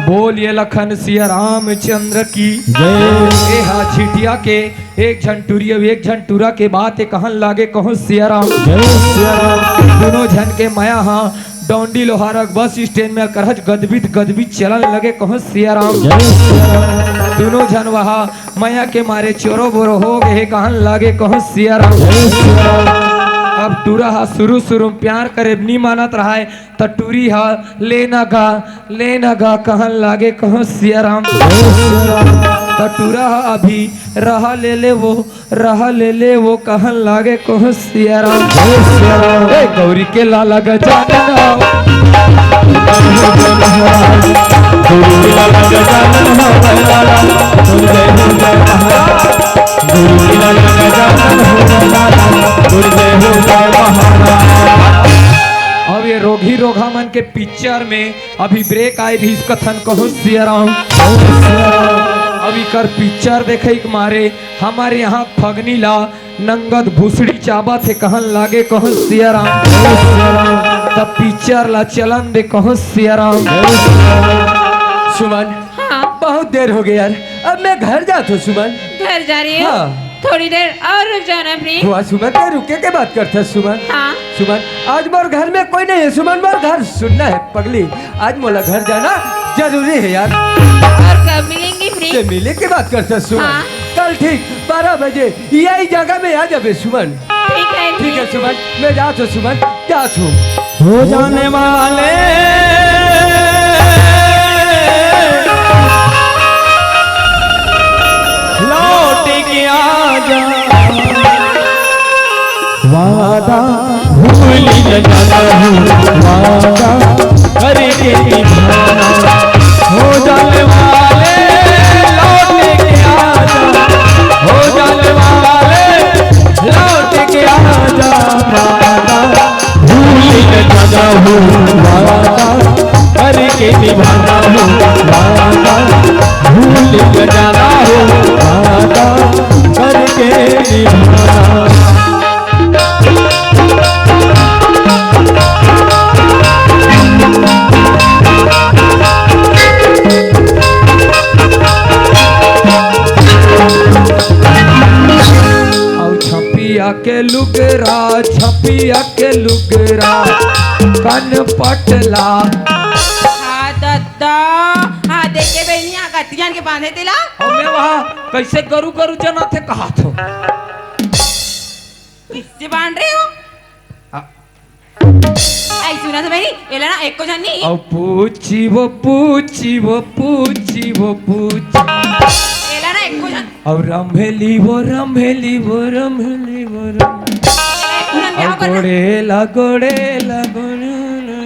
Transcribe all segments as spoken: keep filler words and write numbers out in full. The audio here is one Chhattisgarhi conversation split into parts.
बोलिए लखन सिया रामचंद्र की। जय। ए हा झिटिया के एक झन टूरी अउ एक झन टूरा के बात ए कहन लागे कहूँ सिया राम। जय सिया राम। दुनों झन के मया हा डौंडी लोहारा बस स्टैंड में करहच गदबित गदबित चलन लगे कहूँ सिया राम। जय सिया राम। दुनों झन वहा मया के मारे चोरो बोरो हो गए हे कहन लागे कहूँ सिया राम। जय सिया राम। अब टूरा हा शुरू शुरू में प्यार करे नी मानत रहाय, त टूरी हा, "ले ना गा, ले ना गा," कहन लागे कहूँ सिया राम। त टूरा हा अभी, "रहा ले ले वो, रहा ले ले वो," कहन लागे कहूँ सिया राम। ए गौरी के लाला गजानन हो, गौरी के लाला गजानन हो, लाला, जय हो जय महाराज। गौरी के लाला गजानन हो, लाला, जय हो जय महाराज। अब ये रोगही रोगहा मन के पिक्चर में अभी ब्रेक आए रहिस कथन कहूँ सिया राम। अब इकर पिक्चर देखे के मारे हमर यहाँ फगनी ला नंगत भुसड़ी चाबत हे कहन लागे कहूँ सिया राम। तब पिक्चर ला चलन दे कहूँ सिया राम। सुमन, हाँ। बहुत देर हो गया यार, अब मैं घर जात हूँ सुमन। घर जा रही हो? हाँ। थोड़ी देर और रुक जाना प्लीज। हुआ सुमन, ते रुके के बात करत हस सुमन। हाँ। सुमन, आज मोर घर में कोई नहीं है सुमन, मोर घर सुन्ना है पगली। आज मोला घर जाना जरूरी है यार। और कब मिलेंगे प्लीज? ते मिले के बात करत हस सुमन। हाँ। कल ठीक बारह बजे यही जगह में आ जाबे सुमन। ठीक है ठीक है सुमन, मैं जात हूँ सुमन, जात हूँ। हो जाने वाले लौट के आ जा, वादा भूल न जाना हूँ, वादा करके निभाना। हो जाने वाले लौट के आ जा, हो जाने वाले लौट के आ जा, वादा भूल न जाना हूँ, वादा करके निभाना हूँ, वादा भूल न जाना हूँ, वादा करके निभाना। अउ छपिया के लुगरा, छपिया के लुगरा, कन पटला। हाँ दद्दा, हाँ देखे बहिनी, हाँ गतियान के बांधे तेला। अउ मैं वहाँ कैसे गरु गरु जना थे कहा थो। किससे बांध रहे हो? आ, आई सुना था बहिनी, एला ना एको झन नहीं। अउ पूछी वो, पूछी वो, पूछी वो, पूछी। एला ना एको झन। अउ रम्हेली वो, रम्हेली वो, रम्हेली वो, रम्हेली। एला एको झन क्या अउ करना? गोड़ेला, गोड़ेला, गोड़ेला।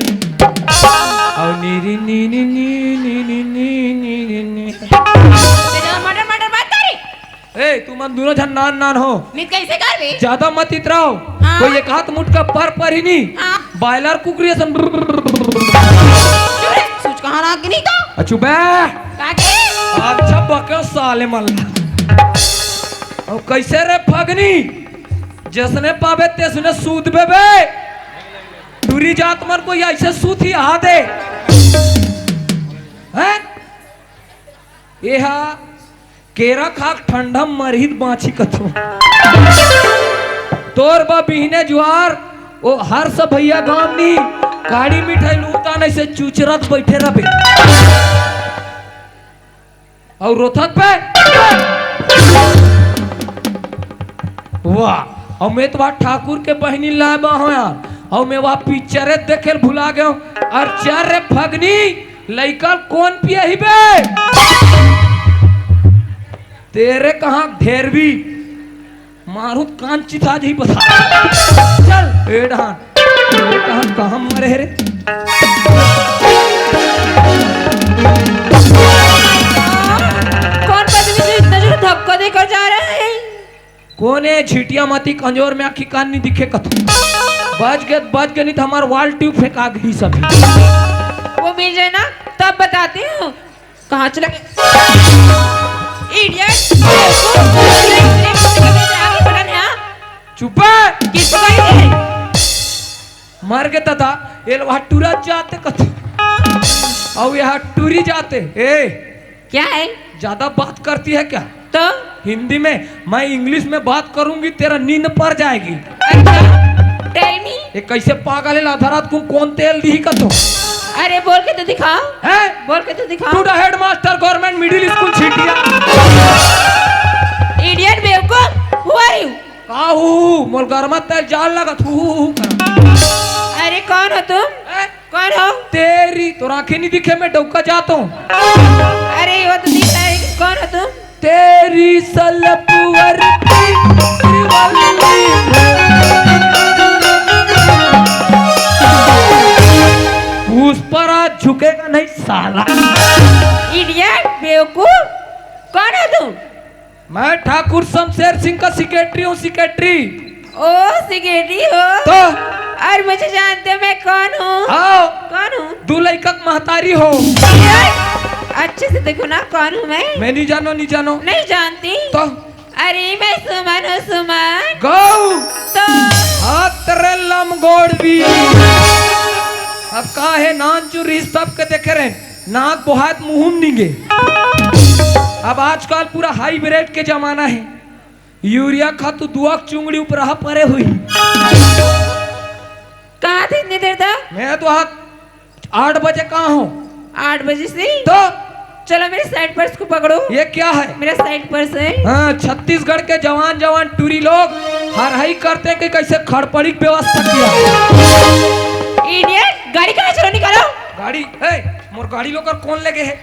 अउ नीरी, नीरी, नी, नी, नी, नी, नी, नी, नी। ते जमा मटर, मटर बात करी। ए, तुमन दुनों झन नान नान हो। नित कैसे करबे? ज्यादा मत इतराओ। हाँ। कोई एक हाथ मुटका पर पर ही नहीं। हाँ। बॉयलर कुकरी असन। चुप रे, सूच कहाँ राख के नहीं तो? आ, चुप बे। काके? अच्छा बके साले मन ला। अउ कैसे रे फगनी? जसने पाबे तेसने सूत बे बे। टूरी जात मन कोई ऐसे सूत ही आ दे। हैं? एहा केरा खाक ठंडा मरही त बाँची कथो। तोर बा बिहने जुआर, ओ हर्ष भैया गाम नी, काड़ी मिठाई लूटा नहीं से चुचरत बैठे रबे। अउ रोथत पे। वाह, अउ मैं तो बा ठाकुर के बहिनी लाए बा हो यार। अउ मैं वहाँ पिक्चरे देखे ल भुला गयो। अउ चल रे फगनी, लइका ल कोन पियाही बे? तेरे कहाँ ढेरवी? मारू त कान चिथा जही बता। चल, ए डहान। तेरे कहाँ, कहाँ मरे हे रे? कौन पता मुझे इतना जोर धक्का देकर जा रहा है? कोन ए झिटिया मती कंजोर में आँखी कान नहीं दिखे कथो। बच गे, बच गे नहीं तो हमार wall tube फेंका गई सभी। वो मिल जाए ना, तब बताती हूँ। कहाँ चला गया? Idiot! चुप है। किसको कही थी? मर गे दादा, एल वहाँ टूरा जाते कथो। अउ यहाँ टूरी जाते। ए, क्या है? ज्यादा बात करती है क्या? तो? हिंदी में। मैं इंग्लिश में बात करूंगी, तेरा नींद पर जाएगी। अच्छा, tell me। ये कैसे पागल है, आधा रात को कौन तेल दी का तू? अरे, बोल के तो दिखा। हैं? बोल के तो दिखा। To the headmaster, government middle school, छिटिया। Idiot, बेवकूफ, who are you? का हूँ? मोर गरमा तेल जाल लगत हूँ। अरे, कौन हो तुम? हैं? कौन हो? तेरी तो आंखें नहीं दिखे, मैं डौका जाता हूँ। अरे, वो तो दिख रहा है, लेकिन कौन हो तुम? तेरी सलपुअर की श्रीवल्ली। पुष्पराज झुकेगा नहीं साला। Idiot, बेवकूफ, कौन हो तुम? मैं ठाकुर शमशेर सिंह का secretary हूँ, secretary। ओ, secretary हो? तो? और मुझे जानते हो मैं कौन हूँ? हाँ। कौन हूँ? दू लइका के महतारी हो। अच्छे से देखो ना, कौन हूँ मैं? मैं नहीं जानो, नहीं जानो। नहीं जानती। तो? अरे, मैं सुमन हूँ, सुमन। गौ। तो? हाँ, तेरे लमगोड़ भी। अब का है, नान चुरिस तब के देखे रहे। नाक बोहात मुहुम निंगे। अब आजकल पूरा hybrid के जमाना है। यूरिया खातू दुआ के चुंगड़ी ऊपर रहा परे हुई। कहाँ थे इतनी देर तक? मैं तो आज आठ बजे कहाँ हूँ? आठ बजे से? तो? चलो, मेरे side purse को पकड़ो। ये क्या है? मेरा side purse है। हाँ, छत्तीसगढ़ के जवान जवान टूरी लोग हरहाई करते हैं कि कैसे खड़पड़ी की व्यवस्था किया। Idiot, गाड़ी कहाँ चलो, निकालो। गाड़ी है, मोर गाड़ी लोकर कौन लेगे है?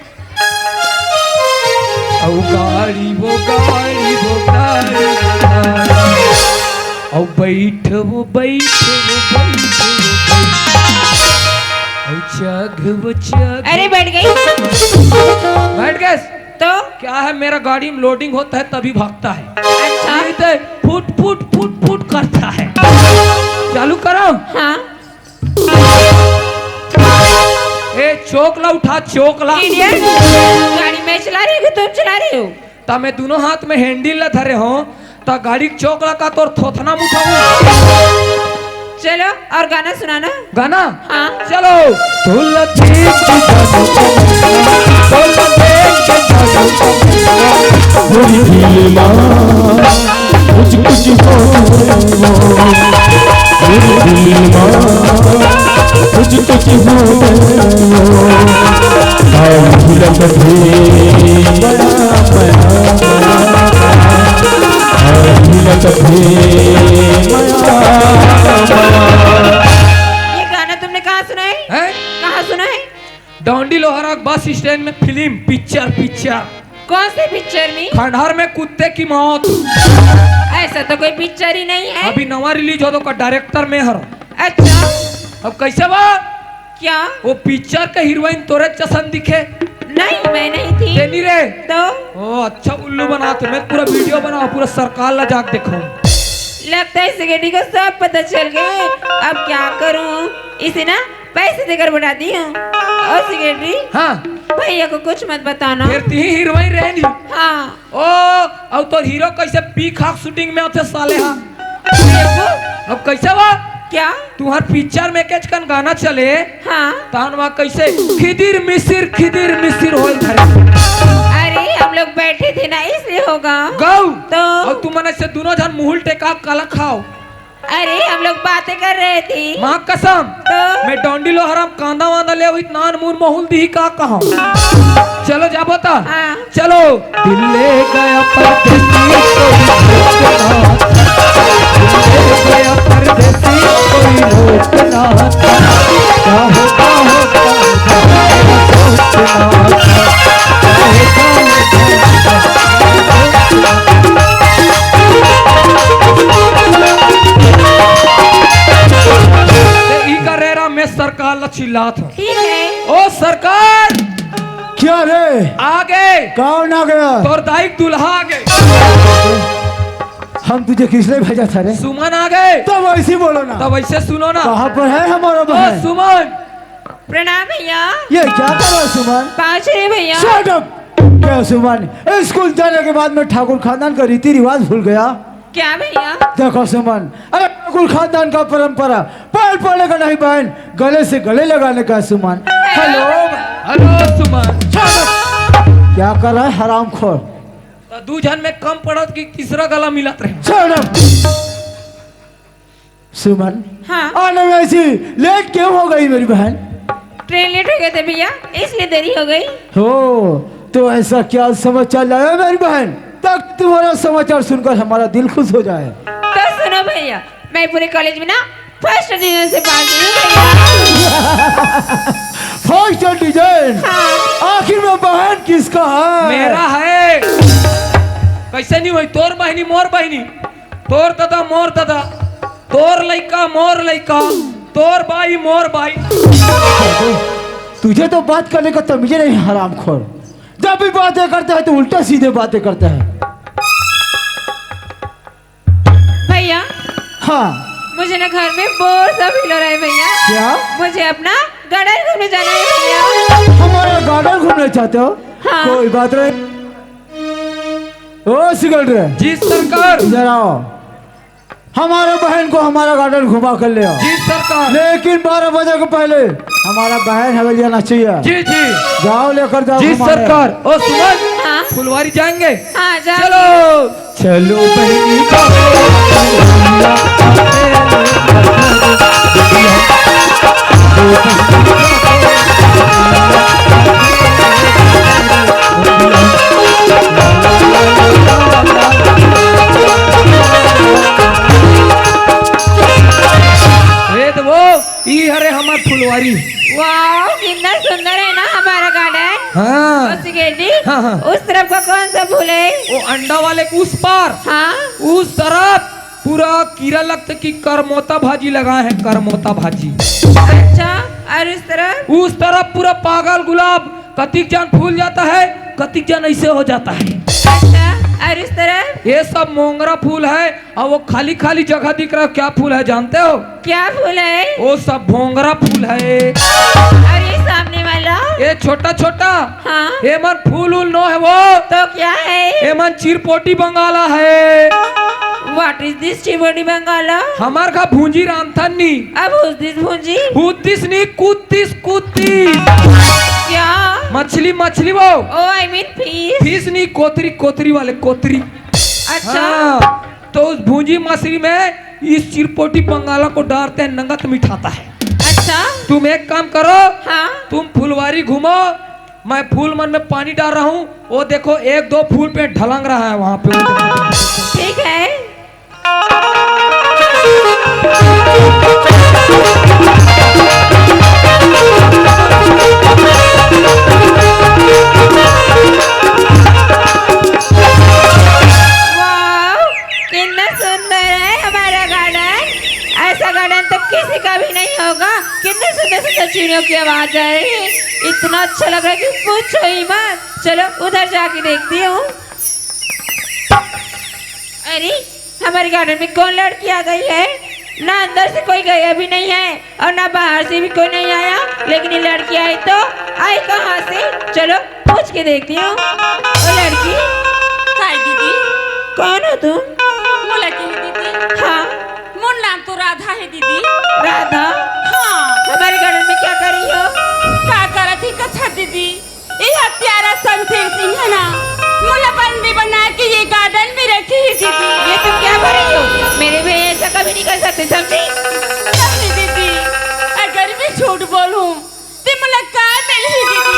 अउ गाड़ी वो गाड़ी वो गाड़ी वो गाड़ी। अउ बैठ वो बैठ वो बैठ वो बैठ। अउ चघ वो चघ। अरे, बैठ गई। बैठ गए? तो? क्या है, मेरा गाड़ी में loading होता है तभी भागता है। अच्छा। नहीं तो फुट फुट फुट फुट करता है। चालू करो। हाँ। ए, चोकला उठा, चोकला। Idiot, गाड़ी मैं चला रही हूँ कि तुम चला रहे हो? ता मैं दोनों हाथ में handle ला धरे हो, ता गाड़ी के चोकला का तोर थोथना मुठाऊं। चलो, और गाना सुनाना। गाना? हाँ। चलो। कुछ कुछ हो गए वो, मेरी दिल माँ, कुछ कुछ हो गए वो। आई भुलक भी बड़ा बड़ा, आई भुलक भी बड़ा बड़ा। ये गाना तुमने कहाँ सुना है? हैं? कहाँ सुना है? डौंडी लोहरा बस स्टैंड में फिल्म, पिक्चर, पिक्चर। कौन सी पिक्चर में? खंडहर में कुत्ते की मौत। ऐसा तो कोई पिक्चर ही नहीं है। अभी नवा रिलीज हो तो का डायरेक्टर में हर। अच्छा। अब कैसे बा? क्या? वो पिक्चर के हीरोइन तोरे चसन दिखे? नहीं, मैं नहीं थी। तेनी रे? तो? ओ, अच्छा उल्लू बनाते, मैं पूरा वीडियो बनाओ, पूरा सरकार ला जाके देखो। लगता है सेक्रेटरी को सब पता चल गए। अब क्या करूं? इसे ना पैसे देकर बुलाती हूँ। और सेक्रेटरी, हाँ। भैया को कुछ मत बताना। फिर ती ही हीरोइन रहनी। हाँ। ओ, अब तो हीरो कैसे पी खाक शूटिंग में आते साले हा। देखो। अब कैसे बा? क्या? तुम्हार पिक्चर में केचकन गाना चले। हाँ। तान वहाँ कैसे खिदिर मिसिर, खिदिर मिसिर होल धरे। अरे, हम लोग बैठे थे ना, इसलिए होगा। गौ। तो? और तुम मन ऐसे दोनों जन मुहुल टेका कला खाओ। अरे, हम लोग बातें कर रहे थे। माँ कसम। तो? मैं डोंडी लोहरा म कांदा वांदा ले हुई, नान मून मोहुल दी का कहा। चलो, जा बता। हाँ। चलो। दिल ले गया परदेसी कोई लोचना, दिल ले गया परदेसी कोई लोचना, क्या होता होता सोचना। ते ई का रेरा में सरकार ला चिल्लात हूँ। ठीक है। ओ सरकार! क्या रे? आगे। कौन आ गया? तोर दाई के दूल्हा आगे। हम तुझे किसने भेजा था रे? सुमन आगे। तब ऐसे ही बोलो ना। तब ऐसे सुनो ना। कहाँ पर है हमारा ओ बहन? सुमन। प्रणाम भैया। ये क्या कर रहा है सुमन? पाँच रे भैया। Shut up! क्या सुमन, स्कूल जाने के बाद में ठाकुर खानदान का रीति रिवाज भूल गया? क्या भैया? देखो सुमन, अरे ठाकुर खानदान का परंपरा, पैर पड़ने का नहीं बहन, गले से गले लगाने का सुमन। हेलो। हेलो सुमन। क्या कर रहा है हरामखोर? तो दू झन में कम पड़त कि तीसरा गला मिलत रहे। सुमन। हाँ। आने में ऐसी लेट क्यों हो गई मेरी बहन? ट्रेन लेट हो गए थे भैया, इसलिए देरी हो गई। हो, तो ऐसा क्या समाचार लाया मेरी बहन? तक तुम्हारा समाचार सुनकर हमारा दिल खुश हो जाए। तो सुनो भैया, मैं पूरे कॉलेज में ना फर्स्ट डिवीजन से पास हुई हूँ भैया। First division? हाँ। आखिर में बहन किसका है? मेरा है। कैसे नहीं हुई? तोर बहनी, मोर बहनी, तोर दादा, मोर दादा, तोर लइका, मोर लइका, तोर बाई, मोर बाई। तुझे तो बात करने का तमीज नहीं, हरामखोर। जब भी बातें करता है तो उल्टा सीधे बातें करता है। भैया, हाँ। मुझे ना घर में बोर सा फील हो रहा है भैया। क्या? मुझे अपना गार्डन घूमने जाना है भैया। हमारा गार्डन घूमना चाहते हो? हाँ। कोई बात नहीं। ओ सिकंदर, जी सरकार। इधर आओ। हमारे बहन को हमारा गार्डन घुमा कर ले आओ। जी सरकार। लेकिन बारह बजे के पहले हमारा बहन हवेली आना चाहिए। जी जी। जाओ, लेकर जाओ जी घुमाने। सरकार। ओ सुमन, हाँ। फुलवारी जाएंगे। हाँ, जा। चलो। चलो बहनी। वेद वो, ई हरे हमार फुलवारी। वाओ, कितना सुंदर है ना हमारा गार्डन। हाँ। और सिकंदर जी, हाँ, हाँ। उस तरफ का कौन सा फूल है? वो अंडा वाले के उस पार, हाँ। उस तरफ पूरा कीरा लगते कि करमोता भाजी लगा है, करमोता भाजी। अच्छा, और उस तरफ? उस तरफ पूरा पागल गुलाब, कतिक जान फूल जाता है, कतिक जान ऐसे हो जाता है। अच्छा, और उस तरफ? ये सब मोंगरा फूल है। और वो खाली खाली जगह दिख रहा है, क्या फूल है जानते हो? क्या फूल है? वो सब भोंगरा फूल है। और ये सामने वाला? ये छोटा छोटा, हाँ। ये मन फूल उल नो है वो। तो क्या है? ये मन चिरपोटी बंगाला है। What is this चिरपोटी बंगाला? हमार का भूंजी रांधथन नी। अब उस दिस भूंजी? भूतिस नी, कुत्तिस, कुत्तिस। क्या? मछली, मछली वो। Oh, I mean fish. फिस नी, कोतरी, कोतरी वाले, कोतरी। अच्छा। हाँ, तो उस भूंजी मछली में इस चिरपोटी बंगाला को डालते हैं, नंगत मिठाता है। अच्छा। तुम एक काम करो, हाँ। तुम फुलवारी घूमो, मैं फूल मन में पानी डाल रहा हूँ। वो देखो, एक दो फूल पे ढलंग रहा है वहां पे। ठीक है। वाओ, कितना सुंदर है हमारा गार्डन। ऐसा गार्डन तो किसी का भी नहीं होगा। कितने सुंदर सुंदर चिड़ियों की आवाज आ रही है। इतना अच्छा लग रहा है कि पूछो ही मत। चलो, उधर जाके देखती हूँ। अरे, हमारे गार्डन में कौन लड़की आ गई है? ना अंदर से कोई गया भी नहीं है और ना बाहर से भी कोई नहीं आया, लेकिन ये लड़की आई तो आई कहाँ से? चलो, पूछ के देखती हूँ। ओ लड़की, काय दीदी? कौन हो तुम? मोला के हे दीदी? हाँ। मोर नाम तो राधा है दीदी। राधा? हाँ। हमारे गार्डन में क्या कर रही हो? का करत ही कथा दीदी? ये हत्यारा शमशेर सिंह है ना, मोला बंदी बना के ये गार्डन में रखी है दीदी। ये तुम क्या कर रही हो? मेरे भैया ऐसा कभी नहीं कर सकते, समझी? नहीं दीदी, अगर मैं झूठ बोलूं तो मोला का मिलही दीदी?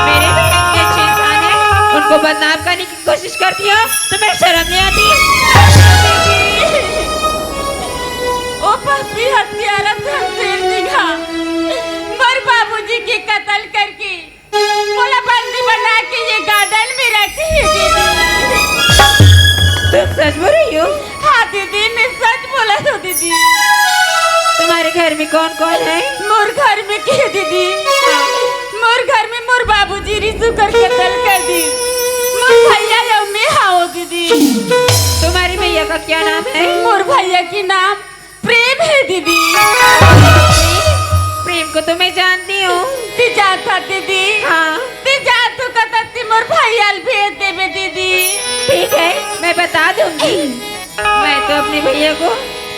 मेरे भैया इतने अच्छे इंसान है, उनको बदनाम करने की कोशिश करती हो, तुम्हें शर्म नहीं आती? ओ पापी हत्यारा शमशेर सिंह, मोर बाबूजी के कत्ल करके मोला बंदी बना के ये गार्डन में रखी है दीदी। तुम सच बोल रही हो? हाँ दीदी, मैं सच बोला तो दीदी। तुम्हारे घर में कौन कौन है? मोर घर में के दीदी? मोर घर में मोर बाबूजी रिसु कर कत्ल कर दी। मोर भैया अउ मैं हाओ दीदी। तुम्हारे भैया का क्या नाम है? मोर भैया के नाम प्रेम है दीदी। प्रेम को तो मैं जानती हूँ। ती जानता दीदी? हाँ। ती जानतू कतती मोर भैया ल भेज देबे दीदी। ठीक है, मैं बता दूंगी। तो अपने भैया को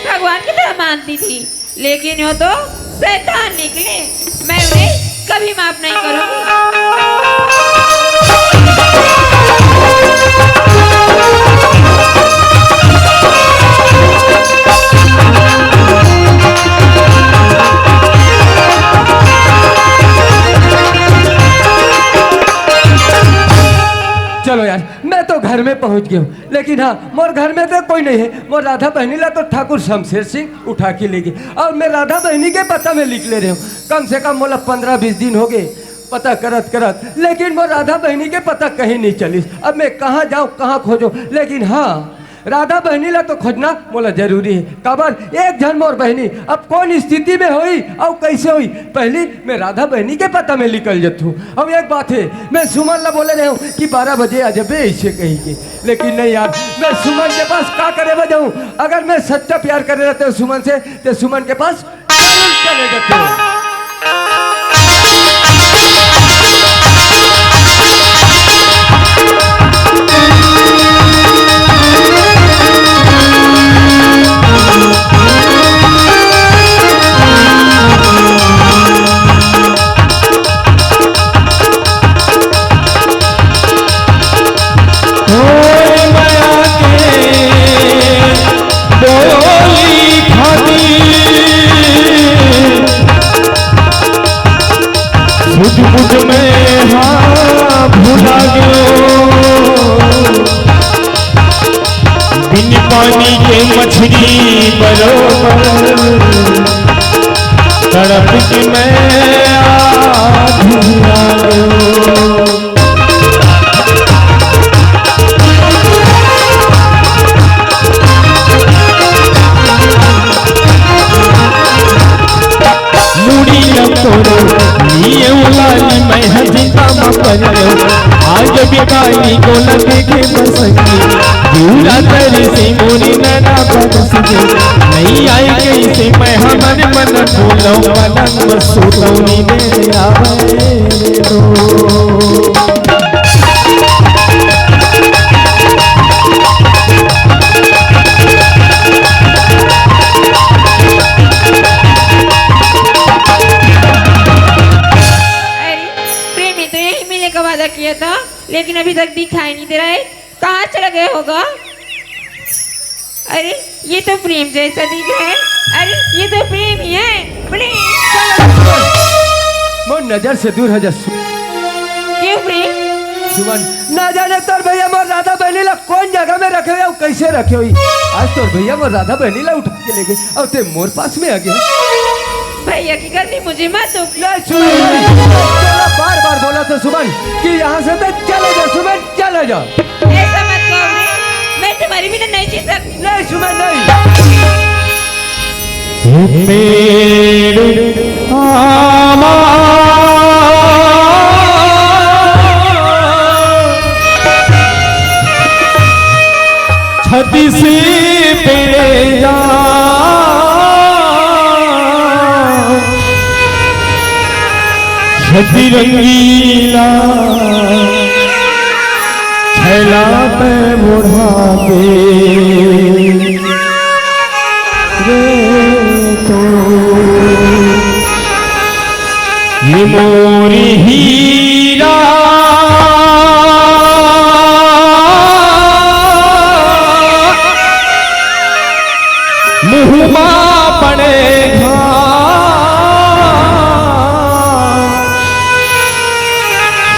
भगवान की तरह मानती थी, लेकिन वो तो शैतान निकले। मैं उन्हें कभी माफ नहीं करूंगी। चलो यार, मैं तो घर में पहुंच गया हूँ, लेकिन हाँ, मोर घर में तो कोई नहीं है। मोर राधा बहिनी ला तो ठाकुर शमशेर सिंह उठा के ले गए, और मैं राधा बहिनी के पता में लिख ले रहे हूँ। कम से कम मोला पंद्रह बीस दिन हो गए पता करत करत, लेकिन मोर राधा बहिनी के पता कहीं नहीं चलिस। अब मैं कहाँ जाऊँ, कहाँ खोजो? लेकिन हाँ, राधा बहिनी ला तो खोजना मोला जरूरी है। काबर, एक झन मोर बहिनी अब कौन स्थिति में होई और कैसे होई, पहली मैं राधा बहिनी के पता में निकल जथूं। अब एक बात है, मैं सुमन ला बोले रहे हूँ कि बारह बजे आ जबे, ऐसे कही के, लेकिन नहीं यार, मैं सुमन के पास का करे बजाऊं? अगर मैं सच्चा प्यार करे रहते हूँ सुमन से, तो सुमन के पास जरूर चले जाते हूँ। बिन पानी के मछली बरोबर तड़प के मैं आधुरा। मुड़ी न तोरो, निये उलानी मैं हजिता म परियो। आज बिकाई गोला देखे बसंगी, दूरा तरी से मोरी नैना बरस गे। नहीं आई कैसे मैं हमर मन बोलो, पलंग में सुतोनी में आवे दो। अरे, प्रेमी तो यहीं मिलने का वादा किया था, लेकिन अभी तक दिखाई नहीं दे रहा है। कहाँ चला गया होगा? अरे, ये तो प्रेम जैसा दिख रहा है। अरे, ये तो प्रेम ही है। प्रेम। मोर नजर से दूर हो जा सु- क्यों प्रेम? सुमन, ना जाने तोर भैया मोर राधा बहिनी ला कौन जगह में रखे हुए, कैसे रखे हुई। आज तोर भैया मोर राधा बहिनी ला उठा के ले गए और ते मोर पास में आ गया। भैया की गलती, मुझे मत दो। नहीं सुमन, नहीं। बार बार बोला था सुमन कि यहाँ से तो चले जा सुमन, चले जा। ऐसा मत कहो रे, मैं तुम्हारे बिना नहीं जी सकती। नहीं सुमन, नहीं। छत्तीस पे जा छत रंगीला छैला पे मोढ़ा दे रे तो ये मोरी हीरा मुहमा पड़े घा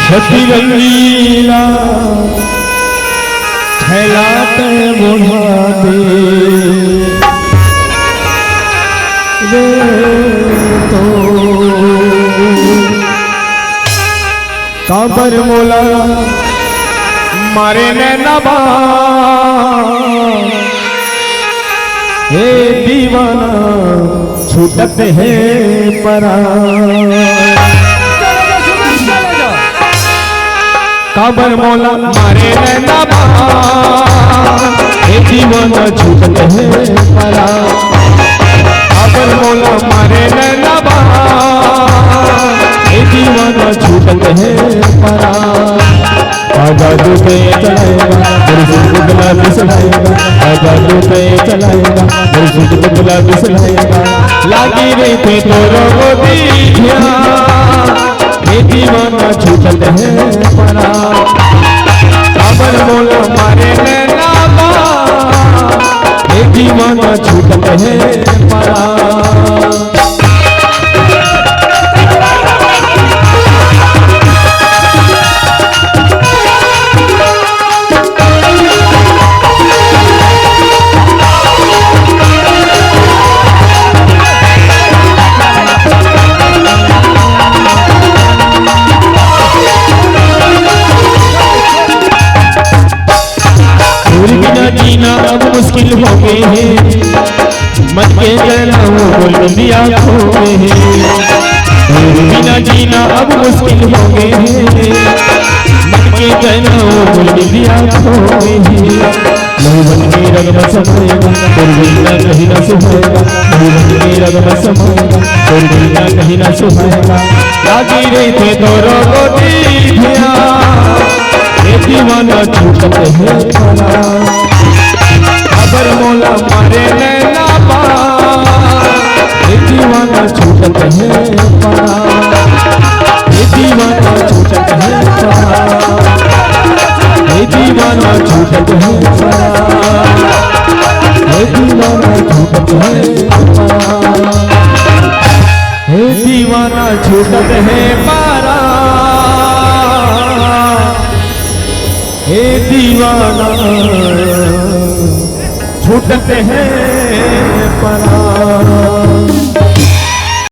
सती रंगीला छैला ते मोढ़ा दे रे तो काबर मोला मारे नैना बा हे दीवाना छूटत हे परा। काबर मोला मारे नैना बा हे दीवाना छूटत हे परा। काबर मोला मारे नैना बा हे दीवाना छूटत हे परा। बाजू पे चलाएगा, मेरे सूट बदला भी सिलाएगा। बाजू पे चलाएगा, मेरे सूट बदला भी सिलाएगा। लागी रहिथे तोरो गोदी धिया, ए दीवाना छूटत हे परान। काबर मोला मारे नैना बा, ए दीवाना छूटत हे परान। तोर बिना जीना अब मुश्किल हो गए हे, मन के चैना वो बोल दिया खो गए हे। तोर बिना जीना अब मुश्किल हो गए हे, मन के चैना वो बोल दिया खो गए हे। मोहब्बत के रंग में समाएगा, तोर बिना कहीं ना सुहाएगा। मोहब्बत के रंग में समाएगा, तोर बिना कहीं ना सुहाएगा। लागी रहिथे तोरो गोदी धिया, ए दीवाना छूटत हे परान। काबर मोला मारे नैना बा, ए दीवाना छूटत हे परान। ए दीवाना छूटत हे परान। ए दीवाना छूटत हे परान। ए दीवाना छूटत हे परान। ए दीवाना छूटत हे परान। ए दीवाना छूटत हे परान।